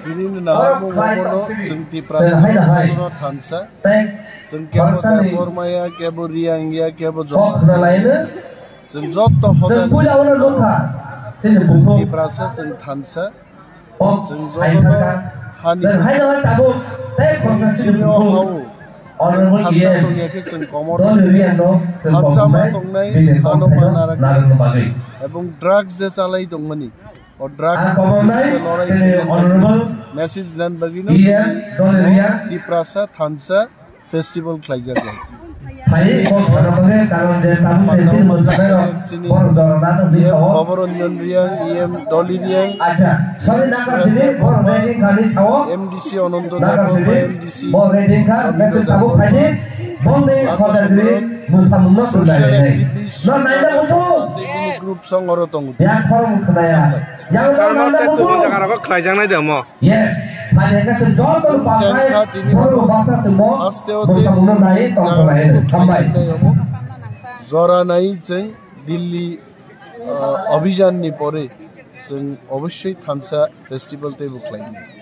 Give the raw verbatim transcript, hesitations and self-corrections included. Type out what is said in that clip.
Tini ni naharmung abono chwng Tiprasa no thansa. Chwng kebo Debbarma ya, kebo Reang ya, kebo Jamatia. Chwng jotto hoda. Chwng Tiprasa, chwng thansa. Chwng jotono hani chini o hao. Chwng thansa tongya khe chwng komor. Thansa ma tongnai, hano ma naraknai. Ebong drugs je chalai tongmani. O drugs lorai message nan bagwi no Tiprasa thansa festival khlaijak. Phai kok sana bagwi karon je tabuk tension mwsalairok borok jorana no bini sao. Bhabaranjan Reang, E M Dolly Reang. Acha, sorry, naka sini borok ready khani sao. M D C Anando Debbarma, M D C. Borok ready kha, message tabuk phaidi. Bonding khoda diri mwsamung no tunai nai. No naida busu. Group song oro tongo. Ya khorang khna ya. Yang no naida busu. Jaga rok khlaijaknai de mo. Yes, phainai khe chwng joto pakai, borok baksa chwngbo mwsamungno nai tongthok lai hwnwi. Hambai. Jora nai chwng Delhi, uh, abhijan ni pore chwng obossoi thansa festival teibo khlainai.